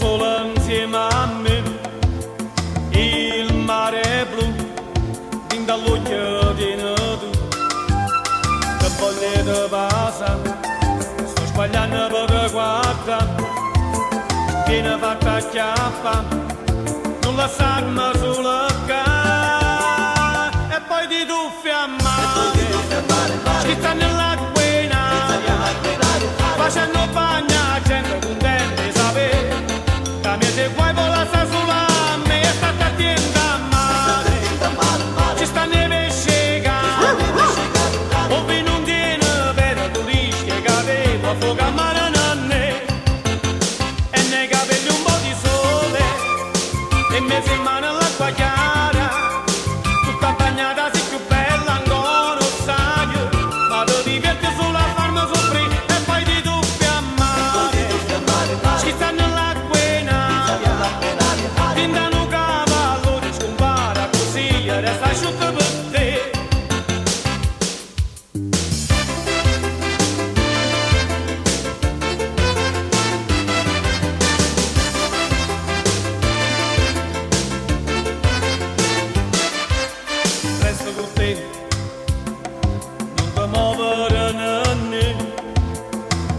Sola insieme a me. Il mare è blu, dint' all'uocchie tiene tu. Che voglia 'e te vasà, sto sbagliando pe te guardà. Viene fatta acchiappà, nun lassarme sulo ccà. E poi ti tuffi a mare, schizzando l'acqua in aria, facendo bagno 'a gente contenta 'e sapè ca miezz' 'e guai può lassà sulo a me. E statte attiento a mare, ci stanno 'e pesce cari, 'o vino nun tiene pena, tu rischi 'e cadè, può affuga a mare nannè. E nei capelli un po' di sole e mezzo in mano l'acqua chiara, tutta bagnata sei più bella ancora, lo sai, ma ti diverti solo a farmi soffrire e poi ti tuffi a mare, schizzando l'acqua in aria, dint' a nu cavallo ti scompare così, resta asciutto per te. Resto con te, non ti muovere nennè,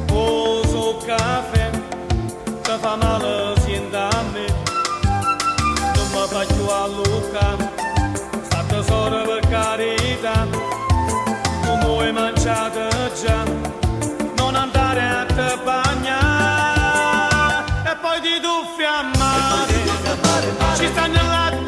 poso 'o caffè, te fa male siente a me, nun me fa cchiù alluccà, statte soda per carità, tu mo hai mangiato già, non andare a te bagnare, e poi ti tuffi a mare, ci stanno l'acqua.